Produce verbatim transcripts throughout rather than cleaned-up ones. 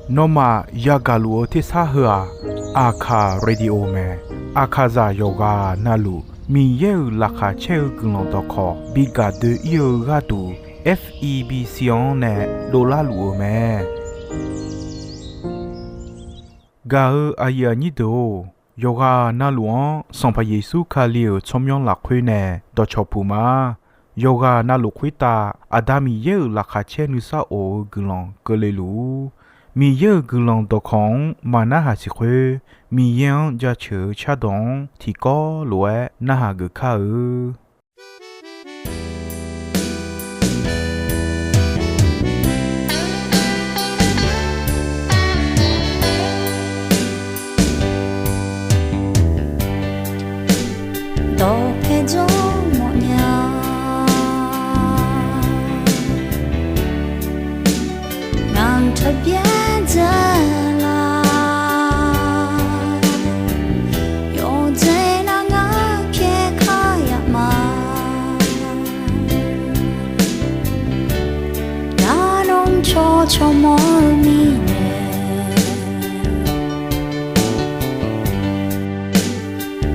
Nawmaf yagaq luf-eu tersar heu-aq, Aqkaq Radio mae. Aqkaqzaq yawqghaq navluf Miqyaer-euq laqkhaq caer-eu guiqlanq dawqkawq bi gaq doe-ir-eu gharduq, F E B C-anr nae dovlar luf-eu mae. Gaq-eu aqyuif aqnyir deuq-or, yawqghaq navluf-anr Sanqpaq Yeqsur Kali-euq tsawrmyanr lafkhoer nae dawqcawq puq ma. Yawqghaq navluf khoertav Aqda Miqyaer-euq laqkhaq caer nuisar of-eu guiqlanq keuvle luf-ur. Miqyaer-euq guiqlanq dawqkawq-anr maqnarhaq siq khoer, Miqyaer-anr jaceuq-eu cardawq-anr tiqkawv lof-aer narhaq geuf kar-eu. Dawqpae jawr mawfnya, ngaq-anr taqbyaer dzae la. Yawqjeq nav ngar pyaeq kar yaf ma. Ngar nawr cawq cawq mawr-eu mirnae,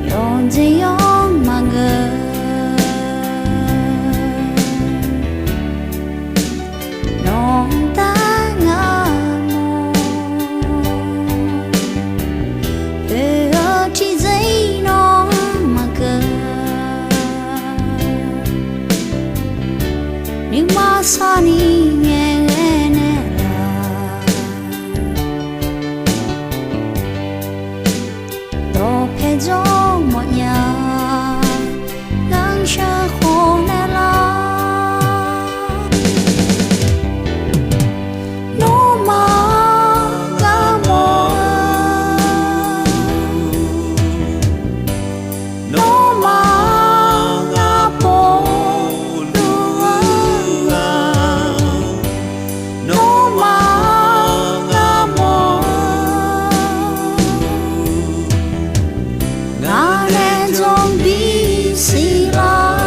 yawqjeq yawr maqngeur. Nawq-anr dar ngar mawr, oe-eu tiqjeq-ir nawr maqkeuv. Nuima sarni ngaeqghae naeqlaf, dawqpae jawr mawfnya, ngar sheuqkhof naeqlaf. Nawmaf ngar mawr-eu, nawmaf ngar pov luf-eu, nawmaf ngar mawr-eu, ngaq nae jawr bisiq lar.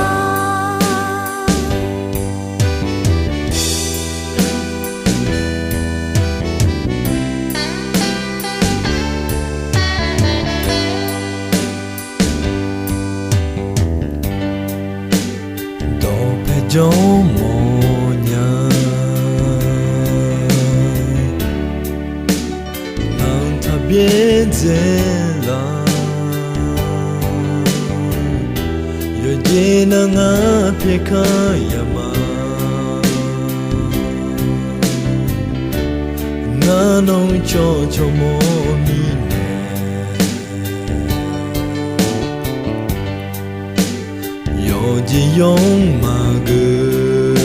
Dawqpae jawr mawfnya, ngaq-anr taqbyaer dzae la. Yawqjeq nav ngar pyaeq kar yaf ma. Ngar nawr cawq cawq mawr mirnae, yawqjeq yawr maqgeur.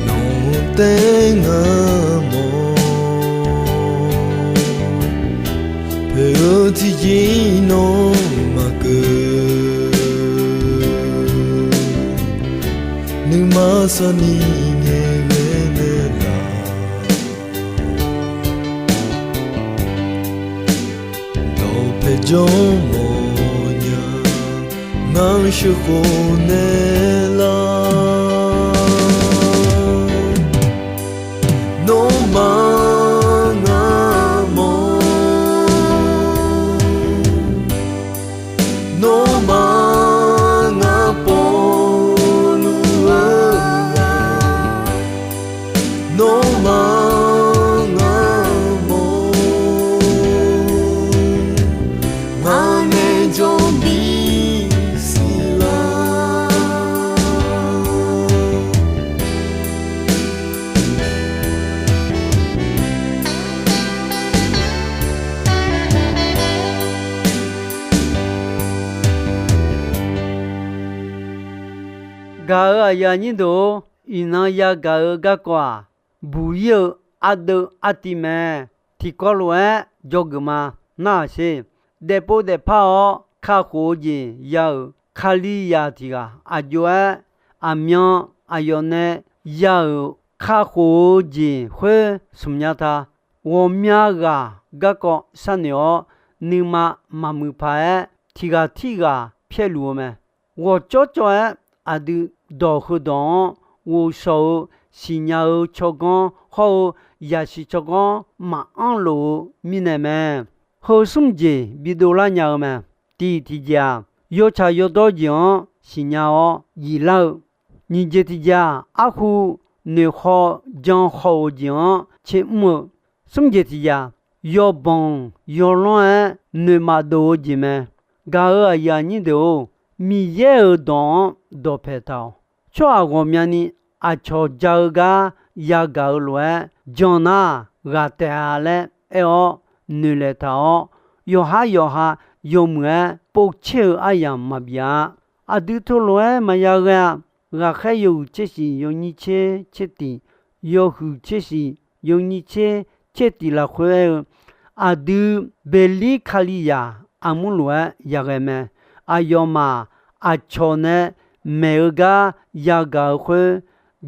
Nawq-anr taef ngar mawr, poeq-eu tiqjeq-ir nawr maqkeuv. Nuima sarni ngaeqghae naeqlaf, dawqpae jawr mawfnya, ngar sheuqkhof naeqlaf. Nawmaf ngar mawr, nawmaf ngar povluf-eu, nawmaf ngar mawr, ngaq nae jawr bisiq lar. Gaq-euq aqyuif aqnyir deuq-or, iqnan yagaq-eu garkawv-aq, buq-ir-eu ardeuv artiv mae. Tiqkawv lof-aer dzawgeuf ma. Narhaq sher. Daefpov daefpar-awr kakhof-eu jeq ya-euq Kalizaq tiq ghaq aqjox-aer, aqmyan aqyawf nae ya-euq kakhof-eu jeq khoer smq nya ta. Ghawqmya ghaq garkawv sharnoeq-awr, nuima maqmuiq paq-aer tiq ghaq tirghaq pyaerluf-eu mae. Ghawqcawv cawv-aer aqdui dawq heudawq-anr ghovshaw-eu siqnya-eu tsawrganr hawr-eu yasiq tsawrganr maqanr lof-eu mirnae mae. Heu smr jeq bidov lar nya-eu mae. Tiq tiqjeq-aq, yawtsaq yawdawr jeq-anr siqnya-awr yiflar-eu. Nyiq jeq tiqjeq-aq, arhu noeqhaw jan haw-euq jeq-anr tser mr-eu. Smr jeq tiqjeq-aq, yawbanq yawlanr-aer noeqmaf dov-eu jeq mae. Gaq-euq aqyuif aqnyir deuq-or, Miqyaer-euq dawq-anr dawqpaeq taq-awq. Tsawrhaq ghawqmyani aqcawq ja-eu gar yagaq-eu lof-aer jan nar ghaq taef-a laer aer-awr noeqlaeq taq-awr, yawqhar yawqha yawmuiq-aer povtser-eu aryamq maqbif-a. Aqdui teulof-aer maqya ghae-a. Ghaqkhaer yawhuiq tser shiq yawnyir tser tser tiq, yawhuiq tser shiq yawnyir tser tser tiq lafkhoer aer-eu, aqdui Beqlir Kalizaq armur lof-aer yaghae mae. Aqyawfmaf aqcawq nae maeq-eu gar yagaq-eu khoer,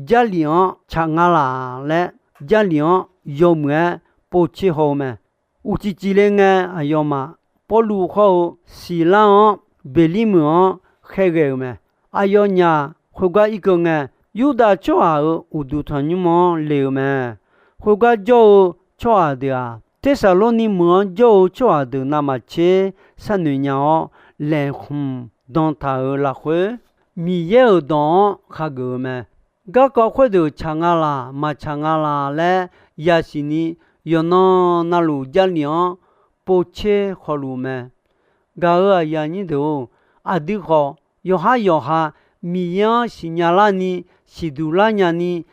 Jarlif-anr tsaq nga laq laer, Jarlif-anr yawmuiq-aer povtser haw-eu mae. Uqcif cifle ngae, aqyawfmaf Pawrluv hawr-eu Siqlar-anr Beqlir meuq-anr khaerghae-euq mae. Aqyawfnyaf khoergar irkeuv ngae, Yurdav tsawrhaq-euq uqduq tanqnymr-anr le-eu mae. Khoergar jawr-eu tsawrhaq deuq-aq, Tersaqlorni meuq-anr jawr-eu tsawrhaq deuq navmaqtser sharnoeq nya-awr, laeqhmq dan taq-euq lafkhoer, Miqyaer-euq dawq-anr khageuf-eu mae. Garkawv khoerdeuq tsaq nga laq, maqtsaq nga laq laer yasiq ni, yawqnan navluf Jarlif-anr povtser hawluf mae. Gaq-euq aqyuif aqnyir deuq-or, aqdui khawf yawqhar yawqha Miqyaer-anr siqnya larni, siqduq lar nyani,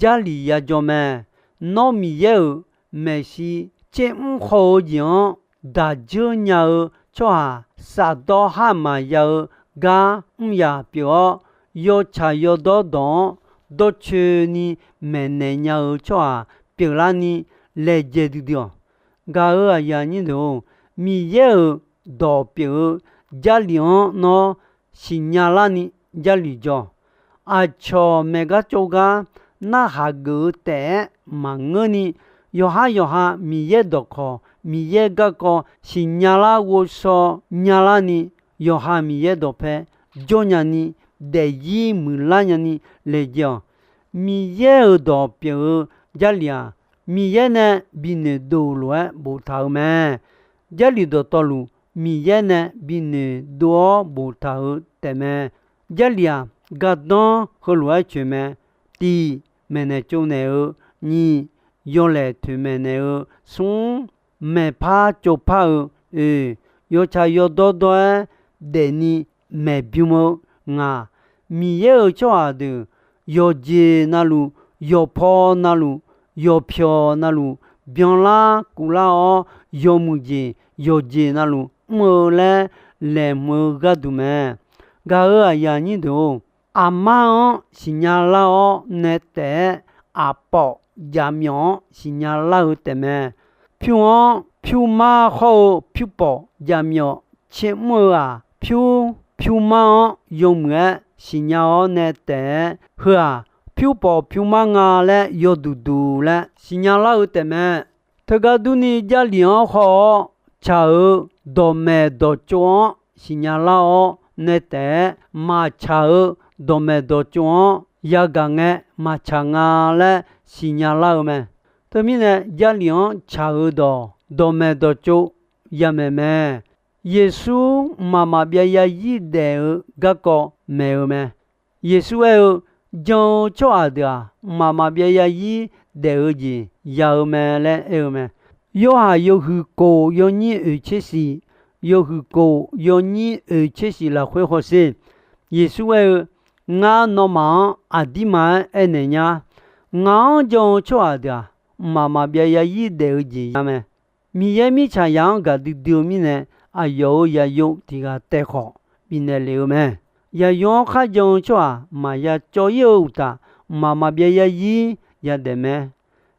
Jarlif yajawr mae. Nawr Miqyaer-euq maeqshi tser mr haw-eu jeq-anr daq dzeur nya-eu tsawrhaq, safdawr har maqya-eu gar mr yaf pyeuf-awr, yawtsaq yawdawr dawq-anr dawrcoeni maeqnaeq nya-eu tsawrhaq pyeuflarni, laejae duidui-awq. Gaq-euq aqyuif aqnyir deuq-or, Miqyaer-euq dawq pyeuf-eu Jarlif-anr nawr siqnya larni, Jarlif jawr. Aqcawq maeqgar tsovgar narhaq geuf-eu taef-aer maqngeurni, yawqhar yawqha Miqyaer dawqkawq, Miqyaer garkawv siqnya lar ghovshaw nya larni, yawqha Miqyaer dawqpae jawr nyani, daefzir muiqlar nyani laejae-awq. Miqyaer-euq dawq pyeuf-eu Jarlif-aq, Miqyaer nae binoeq dov lof-aer boftaq-eu mae. Jarlif dawqtawvluf, Miqyaer nae binoeq dov-awr boftaq-eu taefmae. Jarlif-aq, gardanr heulof-aer coeq mae. Tiq, maeqnaeq tsovnaeq-eu. Nyiq, yawlaeq toeqmaeq naeq-eu. Smr, maeqpar tsovpar-eu. Oeq, yawtsaq yawdawr dawr-aer daefni maeqbym-eu. Ngaq, Miqyaer-euq tsawrhaq deuq yawqjeq navluf, yawqpaw navluf, yawqpyawq navluf, byanlar kuvlar-awr, yawmuiq jeq yawqjeq navluf mr-eu laer laeqhmq-eu gharduq mae. Gaq-euq aqyuif aqnyir deuq-or, aqmar-anr siqnya lar-awr nae taef-aer, aqpawf jaqmyawf-anr siqnya lar-eu taefmae. Pyur-anr pyurmar hawr-eu pyurpawf jaqmyawf tser mr-eu-aq, pyur pyurmar-anr yawmuiq-aer siqnya-awr nae taef-aer, heu-aq, pyurpawf pyurmar nga laer yawduq duq laer siqnya lar-eu taefmae. Teugar durni, Jarlif-anr haw-awr tsaq-eu dawqmaeq dawqtsov-anr siqnya lar-awr nae taef-aer, maqtsaq-eu dawqmaeq dawqtsov-anr yagaq ngae maqtsaq nga laer siqnya lar-eu mae. Teumirnae, Jarlif-anr tsaq-eu dawq, dawqmaeq dawqtsov yamaeq mae. Yeqsur mqmaq maqbyav yarzir daef-eu garkawv maeq-eu mae. Yeqsur aer-eu, Jan-eu tsawrhaq deuq-aq, mqmaq maqbyav yarzir daef-eu jeq ya-eu mae laer aer-eu mae. Yorhaq yawhuiq kof yawnyir oeq tser shiq, yawhuiq kof yawnyir oeq tser shiq lafkhoer hawsher. Yeqsur aer-eu, Ngar nawmaf-anr aqdirma-aer aernaeq nya. Ngaq-anr jan-eu tsawrhaq deuq-aq, mqmaq maqbyav yarzir daef-eu jeq ya mae. Miqyaer mirtsaqzaq-anr gaqdui dui-eu mirnae, aqyawf-euq zaqyo tiq ghaq taef khawf bifnaeq lef-eu mae. Zaqyo-anr kharjan-eu tsawrhaq maqya cawv-ir-eu uqtaf, mqmaq maqbyav yarzir yadaef mae.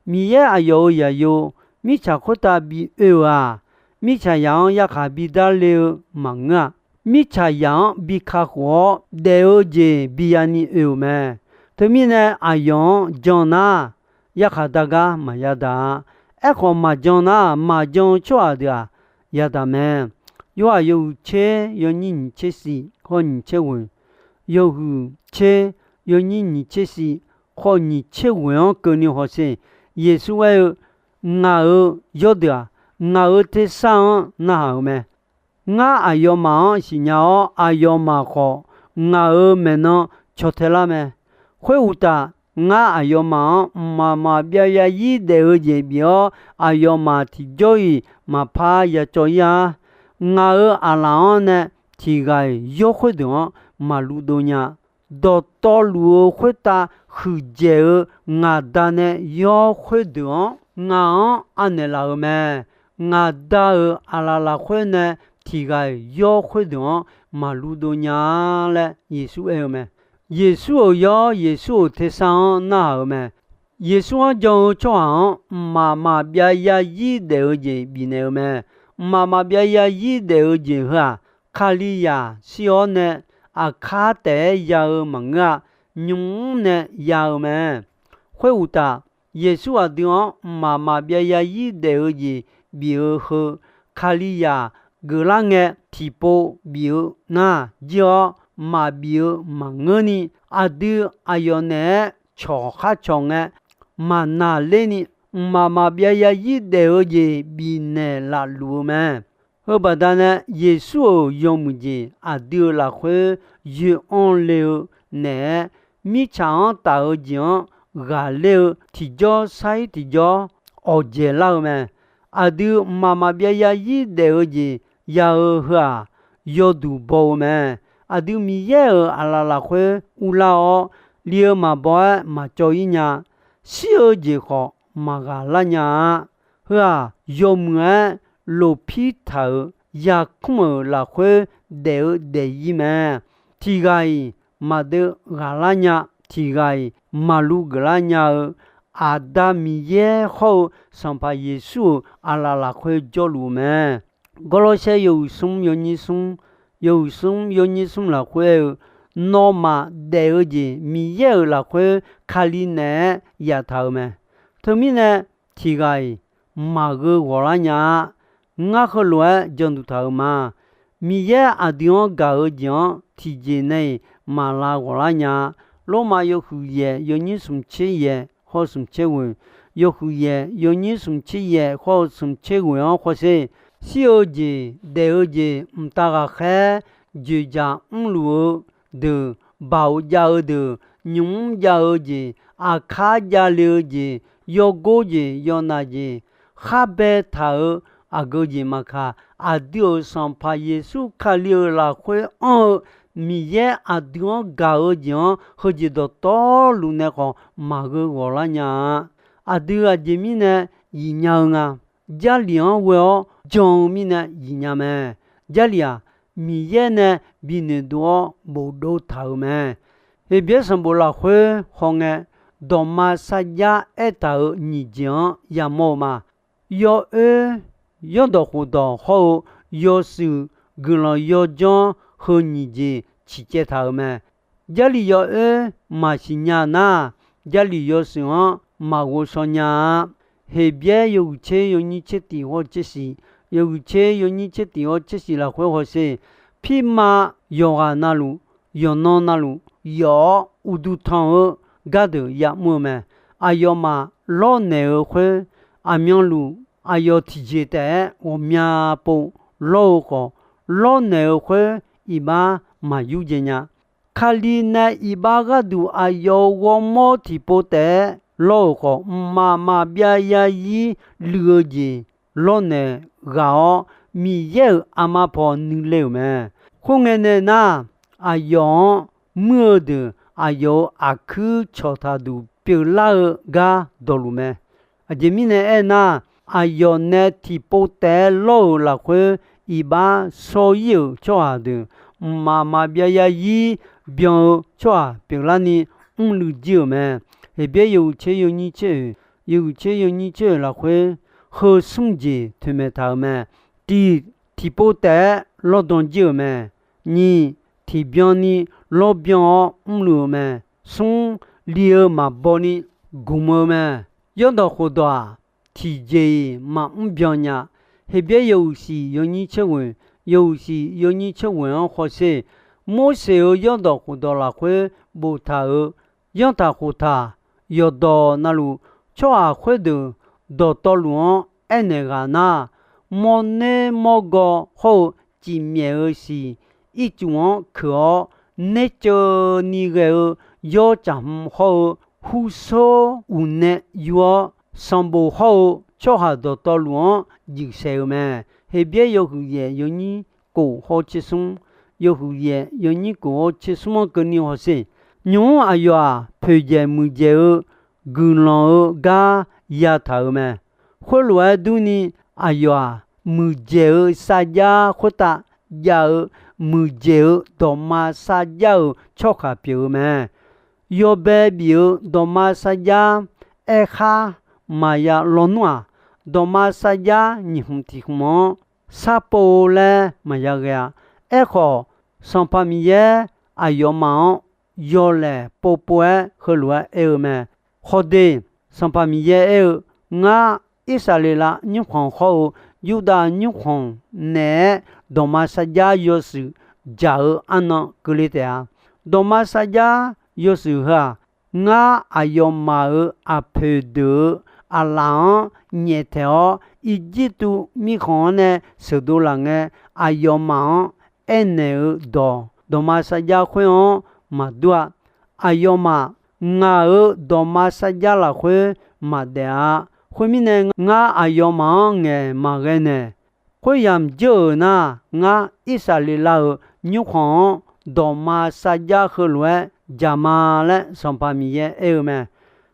Miqyaer aqyawf-euq zaqyo mirtsaq khoertav bi oe-euq-aq, mirtsaqzaq-anr yarkhaq bidar le-eu maqngeur-a. Mirtsaqzaq-anr bi kakhof-awr daef-eu jeq biyani oe-euq mae. Teumirnae, aqyawf-anr jan nar, yarkhaq dar gar maqya daq-a. Aerkhawf, maqjan nar, maqjan-eu tsawrhaq deuq-aq, yadaq mae. Yorhaq yawhuiq tser yawnyir nyiq tser shiq hawr nyiq tser ghoeq, yawhuiq tser yawnyir nyiq tser shif khawf nyiq tser ghoeq-anr keuvni hawsher. Yeqsur aer-eu, Ngaq-euq yawrdeuq-aq, ngaq-euq tersar-anr narhaq-euq mae. Ngar aqyawfmaf-anr siqnya-awr, aqyawfmaf khawf ngaq-euq maeqnan caw tae lar mae. Khoeruqtaf, ngar aqyawfmaf-anr mqmaq maqbyav yarzir daef-eu jeq bif-awr, aqyawfmaf tiqjawr-iq maqpar yacawv ir-ar. Ngaq-euq aqlaf-anr nae tiq ghaq-iq yawr khoerdeuq-anr maqluv dov nya. Dawqtawvluf-eu khoertav huiqdzaeq-eu ngaq Da nae yawr khoerdeuq-anr, ngaq-anr anaeq laf-euq mae. Ngaq Da-euq aqlaf lafkhoer nae tiq ghaq-iq yawr khoerdeuq-anr maqluv dov nya-a laer Yeqsur aer-eu mae. Yeqsur-euq yawr, Yeqsur-euq tersar-anr narhaq-euq mae. Yeqsur-anr jan-eu tsawrhaq-anr, mqmaq maqbyav yarzir daef-eu jeq bifnaeq-eu mae. Mqmaq maqbyav yarzir daef-eu jeq heu-aq, Kalizaq shir-awr nae aqkar taef-aer ya-eu maqngeur-a. Nymq-mr nae ya-eu mae. Khoeruqtaf, Yeqsur aqdui-anr mqmaq maqbyav yarzir daef-eu jeq bif-eu heu, Kalizaq geuflar ngae tiqpov bif-eu nar jir-awr, maqbif-eu maqngeurni, aqdui aqyawf naeq-aer cawq khar cawq ngae, maqnaqlerni, mqmaq maqbyav yarzir daef-eu jeq bifnaeq laf luf-eu mae. Heu baqdanae, Yeqsur-euq yawmuiq jeq aqdui-euq lafkhoer yoe anr le-eu naeq-aer, mirtsaq-anr taf-eu jeq-anr ghaqler-eu tiqjawr sar-ir tiqjawr awqdzaeq lar-eu mae. Aqdui mqmaq maqbyav yarzir daef-eu jeq ya-eu heu-aq, yawduq baw-eu mae. Aqdui Miqyaer-euq aqlaf lafkhoer urlar-awr, li-eu maqbaw-aer maqcawv-ir nya. Shir-eu jeq khawf maqghaq lar nya-a. Heu-aq, yawmuiq-aer lofpir taq-euq yarkmr-euq lafkhoer daef-eu daef-ir mae. Tiq ghaq-iq maqdeuv ghaqlar nya, tiq ghaq-iq maqluv geuflar nya-eu, Aqda Miqyaer hawr-eu Sanqpaq Yeqsur-euq aqlaf lafkhoer jawrluf-eu mae. Gawrlawrsaer yawhuiq smr yawnyir smr, yawhuiq smr yawnyir smr lafkhoer aer-eu, nawmaf daef-eu jeq Miqyaer-euq lafkhoer Kali naeq-aer yaftaq-euq mae. Teumirnae, tiq ghaq-iq maqgheu ghawqlar nya-a. Ngar heulof-aer janduq taq-euq ma. Miqyaer aqdui-anr gaq-eu jeq-anr tiqjeq nae-iq maqlav ghawqlar nya-a. Lormav yawhuiq yaeq yawnyir smq tser yaeq hawr-eu smq tser ghoeq, yawhuiq yaeq yawnyir smq tser yaeq hawr-eu smq tser ghoeq-anr hawsher. Shir-eu jeq, daef-eu jeq, mqtav ghaqkhaer, dzoeqdzaq mrluf-eu deuq, baoq jav-eu deuq, nymq mr jav-eu jeq, aqkar javle-eu jeq, yawgor jeq, yawnaf jeq, khar baetaq-euq aqgeu jeq maqkaq, aqdui-euq Sanqpaq Yeqsur Kali-euq lafkhoer anr-eu Miqyaer aqdui-anr gaq-eu jeq-anr heujeq dawqtawvluf nae khawf maqgheu ghawqlar nya-a. Aqdui aqjeq mirnae zifnya-eu nga. Jarlif-anr ghoe-awr jan-eu mirnae zifnya mae. Jarlif-aq, Miqyaer nae binoeq dov-awr bofdov taq-euq mae. Heqbyaer sanqbof lafkhoer hawngae, dawqma sarjax aertaq-euq nyiq jeq-anr yamawr-eu ma. Yawoer, yaerdawq khofdawq hawr-eu yawshuif, guiqlanq yawjanr heu nyiq jeq ciqcaev taq-euq mae. Jarlif yawoer maqsiq nya nar, Jarlif yawshuif-anr maqghovshaw nya-a. Heqbyaer yawhuiq tser yawnyir tser tiq hawr tser shiq, yawhuiq tser yawnyir tser tiq hawr tser shiq lafkhoer hawsher. Pirma yawqghaq navluf, yawqnan navluf yawf-awr uqduq tanq-eu gardeuq yamr-eu mae. Aqyawfmaf lawrnaeq-eu khoer, aqmyanluf aqyawf tiqjeq taef-aer ghawqmya pov lawr-eu khawf, lawrnaeq-eu khoer iqbax maqyur dzae nya. Kali nae iqbax gharduq aqyawf-euq ghawrmawr tiqpov taef-aer lawr-euq khawf, mqmaq maqbyav yarzir luiv-eu jeq lawrnaeq ghaq-awr, Miqyaer-euq aqma paw nuile-euq mae. Khoerngae nae nar, aqyawf-anr muir-eu deuq aqyawf-euq aqkuir cawqtaq duq pyeuflar-eu gar dawqluf mae. Aqjeq mirnae aernar, aqyawf nae tiqpov taef-aer lawr-euq lafkhoer iqbax shawr-ir-euq tsawrhaq deuq, mqmaq maqbyav yarzir byan-eu tsawrhaq pyeuflarni mrluiv jir-euq mae. Heqbyaer yawhuiq tser yawnyir tser oeq, yawhuiq tser yawnyir tser oeq lafkhoer heu smr jeq toeqmaeq taq-euq mae. Tiq, tiqpov taef-aer lawrdan jir-euq mae. Nyiq, tiqbyan ni lawrbyan-awr mrluiv-eu mae. Smr, li-eu maqbaw ni gmq-eu mae. Yaerdawq khofdawq-aq, tiqjeq-iq maqmr byan nya. Heqbyaer yawhuiq shiq yawnyir tser ghoeq, yawhuiq shiq yawnyir tser ghoeq-anr hawsher. Morseq-euq zanrdawq khofdawq lafkhoer boftaq-euq zanrtaq khoftaq yawqdawq navluf, tsawrhaq khoerdeuq dawqtawvluf-anr aernaeq ghaq nar, mawrner mawrgaw hawr-eu cifmyaef-eu siq ircuf-anr keuq-awr, nerceuvni ghae-eu yawr caqhm hawr-eu hursor uqnae yur-awr, sanqbof hawr-eu tsawrhaq dawqtawvluf-anr juif saeq-eu mae. Heqbyaer yawhuiq yaef yawnyir kof hawr tser smr, yawhuiq yaef yawnyir kof hawr tser smr-anr keuvni hawsher. Nymq-mr aqyawf-aq, poeqdzaeq muiqdzaeq-eu guiqlanq-eu gar yataq-euq mae. Khoerlof-aer durni, aqyawf-aq, muiqdzaeq-eu sarjax khoertav jav-eu muiqdzaeq-eu dawqma sarjax-euq tsawrhaq pyeuf-eu mae. Yawbae bif-eu dawqma sarjax aerkhar maqya lawnmr-aq, dawqma sarjax nyiq hmq tiq hmq-anr sharpov laer maqya ghae-a. Aerkhawf, Sanqpaq Miqyaer aqyawfmaf-anr yawlaeq povpov-aer heulof-aer aer-eu mae. Khawde, Sanqpaq Miqyaer aer-eu, Ngar, Irsaqleqlav nymrkhanq hawr-eu Yurdav nymrkhanq naeq-aer dawqma sarjax yawshuif dzaq-eu arnan keuvle taef-a. Dawqma sarjax yawshuif heu-aq, ngar aqyawfmaf-euq aqpoeq deuq-euq aqlaf-anr nyaeftaeq-awr, Irjirtuv mirkhanq-anr nae sheuqdov laf ngae, aqyawfmaf-anr aernaeq-eu dawq dawqma sarjax khoer-anr maqdur-a. Aqyawfmaf ngaq-euq dawqma sarjax lafkhoer maqdaef-a. Khoermirnae, ngar aqyawfmaf-anr ngaeq maqghae naeq. Khoeryamq dzeur-euq nar, ngar Irsaqleqlav-euq nymrkhanq-anr dawqma sarjax heulof-aer dzaq ma laer Sanqpaq Miqyaer aer-eu mae.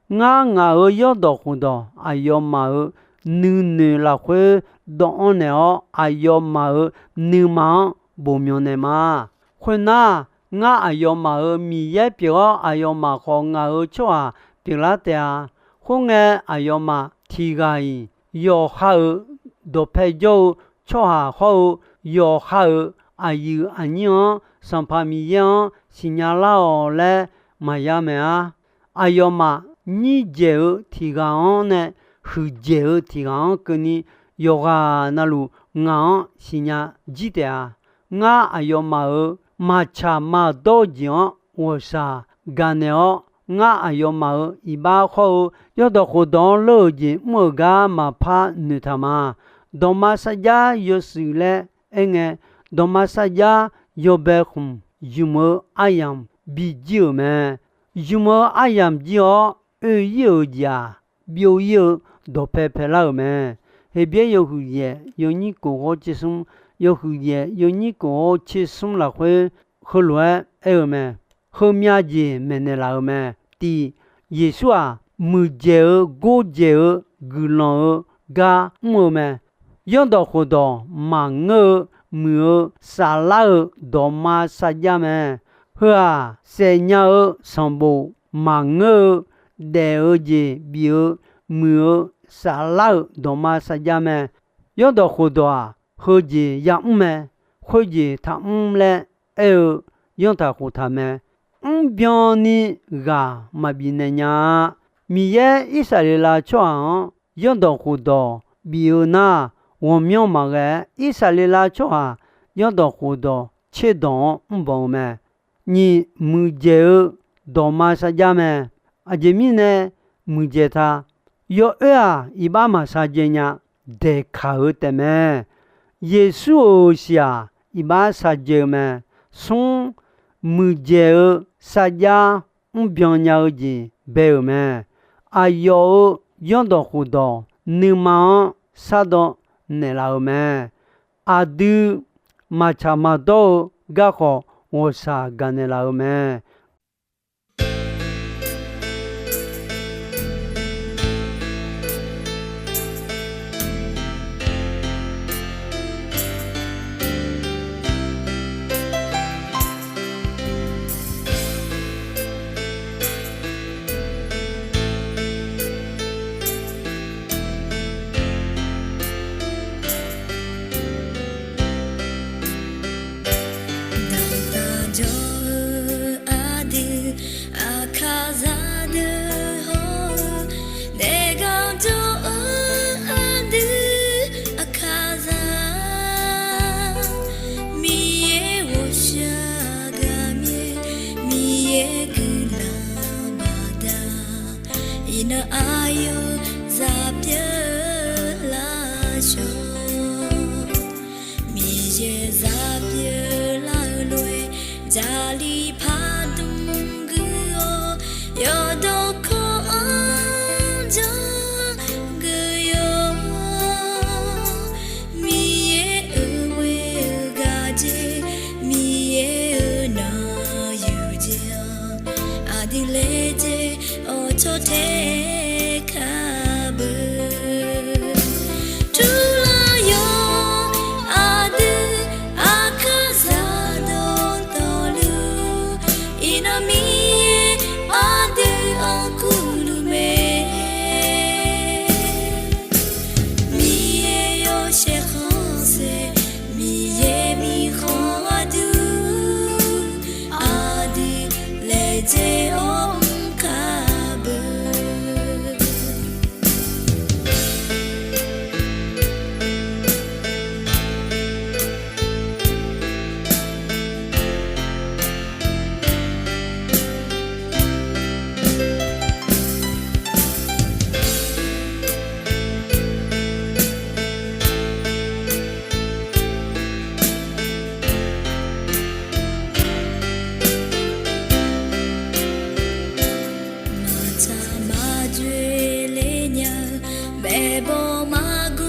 Ngar ngaq-euq zanrdawq khofdawq aqyawfmaf-euq nuinoeq lafkhoer dawvanr naeq-awr, aqyawfmaf-euq nuima-anr bof myanq naeq ma. Khoernar, ngar aqyawfmaf-euq Miqyaer pyeuf-awr, aqyawfmaf khawf ngaq-euq tsawrhaq pyeuflar taef-a. Khoerngae, aqyawfmaf tiq ghaq-iq yawqha-euq dawqpae jawr-eu tsawrhaq hawr-eu yawqha-euq aqyuif aqnyir-anr Sanqpaq Miqyaer-anr siqnya lar-awq laer maqya maeq-a. Aqyawfmaf nyir dzaeq-eu tiq ghaq-anr nae huiqdzaeq-eu tiq ghaq-anr keuvni, yawqghaq navluf ngaq-anr siqnya jir taef-a. Ngar aqyawfmaf-euq maqtsaq maqdawr-eu jeq-anr ghawqshaq gaqnaeq-awr, ngar aqyawfmaf-euq iqbax hawr-eu zanrdawq khofdawq-anr leur-euq jeq mr-euq gar maqpar noeqtaq ma. Dawqma sarjax yawshuif laer aerngae, dawqma sarjax yawbae khmq ymq-eu aryamq bijir-euq mae. Ymq-eu aryamq jir-awr, oe-ir-euq jeq-aq, byov-ir-eu dawqpae paelar-euq mae. Heqbyaer yawhuiq yaef yawnyir kof hawr tser smr, yawhuiq yaef yawnyir kof hawr tser smr lafkhoer heulof-aer aer-eu mae. Heumyav jeq maeqnaeq laf-euq mae. Tiq, Yeqsur-aq, muiqdzaeq-eu gordzaeq-eu guiqlanq-eu gar mr-eu mae. Zanrdawq khofdawq maqngeur-eu muiq-eu saflar-eu dawqma sarjax mae. Heu-aq, saefnya-eu sanqbof maqngeur-eu daef-eu jeq bif-eu muiq-eu saflar-euq dawqma sarjax mae. Zanrdawq khofdawq-aq, heujeq yamr mae. Khoerjeq taqmr laer aer-eu zanrtaq khoftaq mae. Mrbyan ni ghaq maqbif naeq nya-a. Miqyaer Irsaqleqlav tsawrhaq-anr zanrdawq khofdawq bif-eu nar, ghawqmyanr maqghae-aer Irsaqleqlav tsawrhaq zanrdawq khofdawq tserdawq-anr mrbanq-eu mae. Nyiq, muiqdzaeq-eu dawqma sarjax mae. Aqjeq mirnae muiqdzaeq ta, yawoer-aq, iqbax maqshaq dzae nya, daeqkaq-eu taefmae. Yeqsur-euq shiq-aq, iqbax shaq dzae-eu mae. Smr, muiqdzaeq-eu sarjax mrbyan nya-eu jeq bae-euq mae. Aqyawf-euq zanrdawq khofdawq nuima-anr shardawv naeqlaf-euq mae. Aqdui maqtsaq maqdawr-eu garkawv ghawqshaq gaqnaeq laf-euq mae. Iqnan aqyawf zaq pyeuf lar shawr, Miqyaer zaq pyeuf lar-eu lof-aer, Jarlif pardmq guiq-awr, yawqdawq kawv-anr janrgui yawr. Miqyaer-euq ghoer-eu gaq jeq, Miqyaer-euq nanqyuq jeq-anr, aqdui laejae-awr cawr tae kar beu. Turlar yawr, aqdui aqkar zaq dawqtawvluf, iqnan Miqyaer aqdui-anr kurluf mae. Miqyaer yawshaef khanqsaer, Miqyaer mirkhanq gharduq, aqdui laejae-awr mr kar beu. Maqtsaq maqdzoe le nya-eu, maeqbawq maqgmq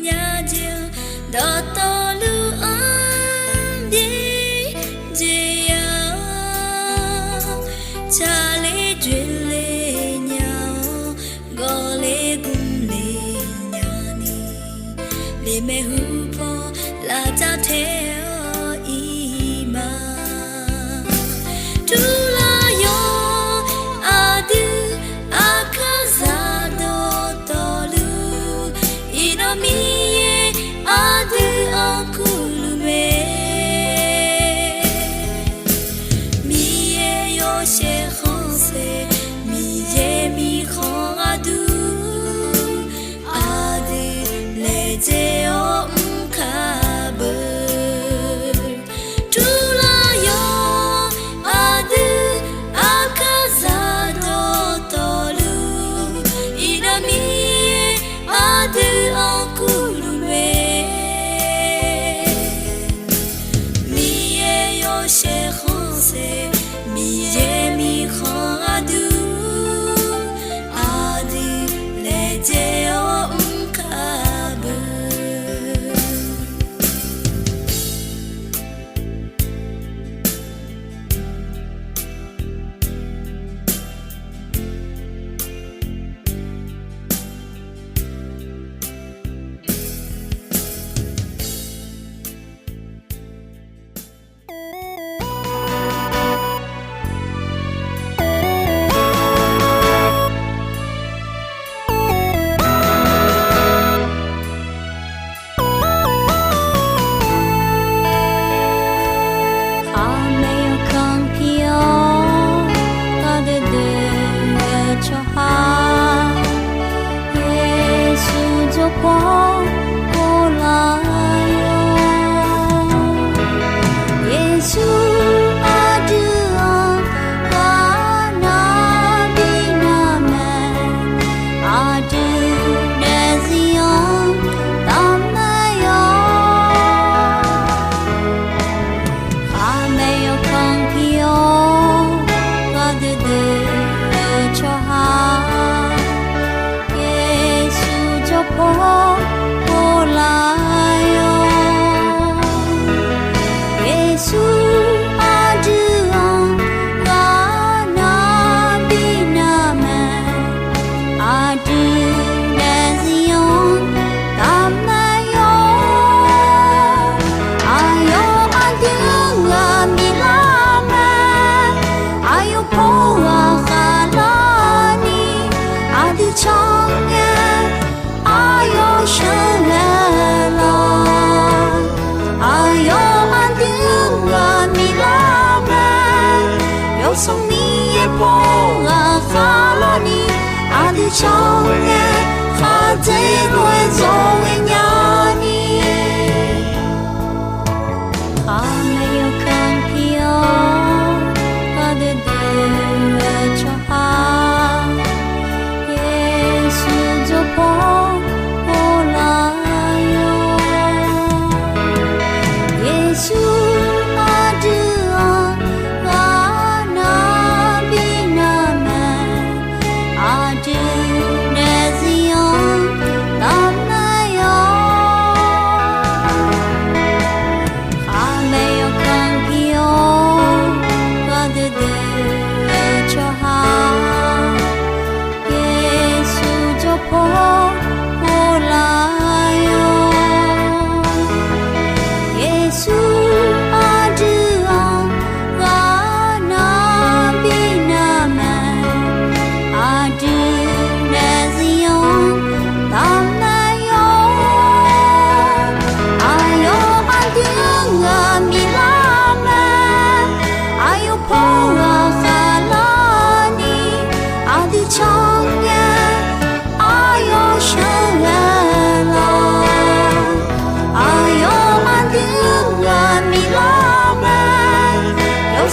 nya jeq-anr, dawqtawvluf-anr byaerdzae ya-awr, tsaqler dzoerle nya-awr, gawqle gmqle nyani, lemaeq hupaw lavcav tae-awr iq ma. Turlar yawr, aqdui aqkar zaq dawqtawvluf, iqnan Miqyaer aqdui-anr kurluf mae. Miqyaer yawshaef khanqsaer, Miqyaer mirkhanq gharduq, aqdui laejae-awr mr kar beu. Turlar yawr, aqdui aqkar zaq dawqtawvluf, iqnan Miqyaer aqdui-anr kurluf mae. Miqyaer yawshaef khanqsaer, Miqyaer mirkhanq gharduq, aqdui laejae-awr mr kar beu. Aqmaeq yawkaq pir-awr, gardeuv deuv-eu tsawrhaq, Yeqsur jawrpaw pov lar-awr. Yeqsur aqdui-anr gar nar bi nar mae, aqdui daefzir-anr taqmaeq yawr. Aqmaeq yawkaq pir-awr, gardeuv deuv-eu tsawrhaq, Yeqsur jawrpaw pov lar-awr. Yeqsur aqdui-anr gar nar bi nar mae, aqdui daefzir-anr taqmaeq yawr. Aqyawf aqdui-anr ghaq biflar mae, aqyawf pov ghaq khavlarni, aqdui can ngae, aqyawf sheuqghae lawq. Aqyawf aqdui-anr ghaq biflar mae, Yawsanr Miqyaer pov ghaq khavlarni, aqdui can ngae, khaqdzerzaq-aer zawqghae nyani. Aqmaeq yawkaq pir-awr, gardeuv deuv-eu tsawrhaq,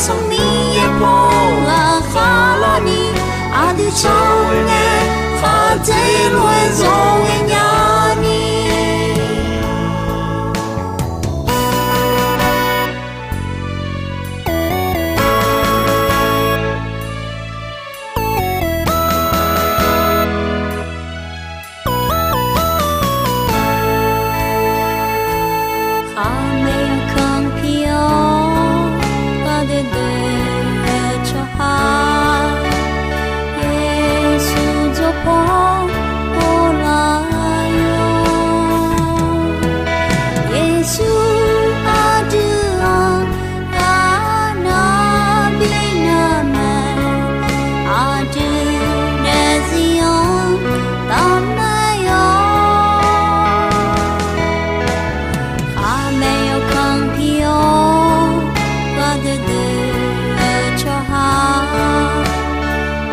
Sanqmiq yaerpaw ghaqkhav larni, aqdui can ngae, khaqdzerzaq lof-aer zawr ghaenya ni. Khaqmae yawkanr pir-awr, gharduidui-eu tsawrhaq, Yeqsur jawrpaw ghoflar-awr. Yeqsur aqdui-anr ghaqnav bi navmae, aqdui daefzir-anr tavmae-awr. Khaqmae yawkanr pir-awr, gharduidui-eu tsawrhaq,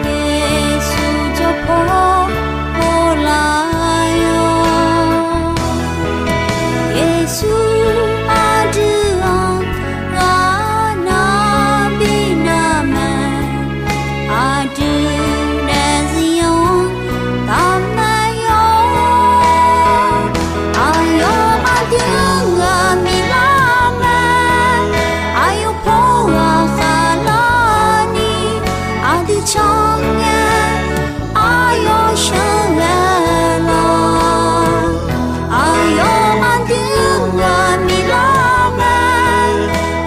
Yeqsur jawrpaw ghoflar-awr. Yeqsur aqdui-anr ghaqnav bi navmae, aqdui daefzir-anr tavmae-awr. Aqyawf aqdui-anr ghaq biflar mae, aqyawf paw ghaqkhav larni, aqdui can ngae, aqyawf sheuqghae lawq. Aqyawf aqdui-anr ghaq biflar mae,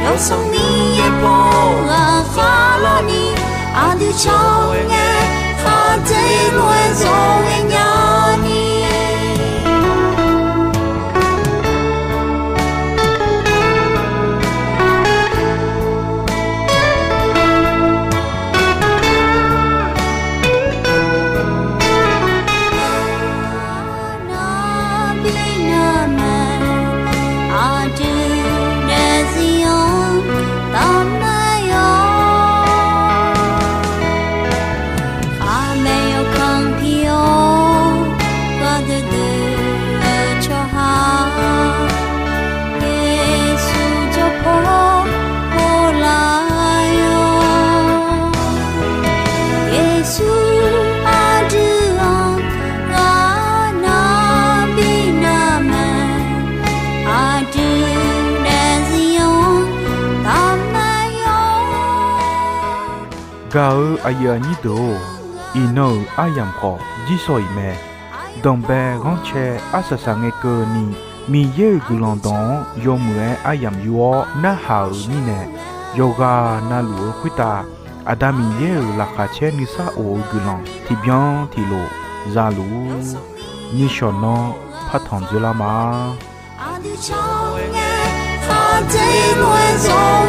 yawsanq Miqyaer paw ghaqkhav larni, aqdui can ngae, khaqdzerzaq lof-aer zawr ghaenya ni. Ghaqnav bi navmae, aqdui daefzir-anr tavmae-awr. Khaqmae yawkanr pir-awr, gharduidui-eu tsawrhaq, Yeqsur jawrpaw ghoflar-awr. Yeqsur aqdui-anr ghaqnav bi navmae, aqdui daefzir-anr tavmae-awr. Gaq-eu aqyuif aqnyir deuq-or, iqnan-euq aryamq khawf jirsawq iq mae. Danqbae ghanrcae arsaq saq ngae keuvni, Miqyaer-euq guiqlanq dawq-anr yawmuiq-aer aryamq yur-awr narhaq-euq mirnae, yawqghaq navluf-eu khoertav Aqda Miqyaer-euq laqkhaq caer nuisar of-eu guiqlanq tiqbyan tiqlof za luf-ur. Nishawq nanr partanq dzoerlar ma. Aqdui can ngae, khaqdzerzaq lof-aer zawr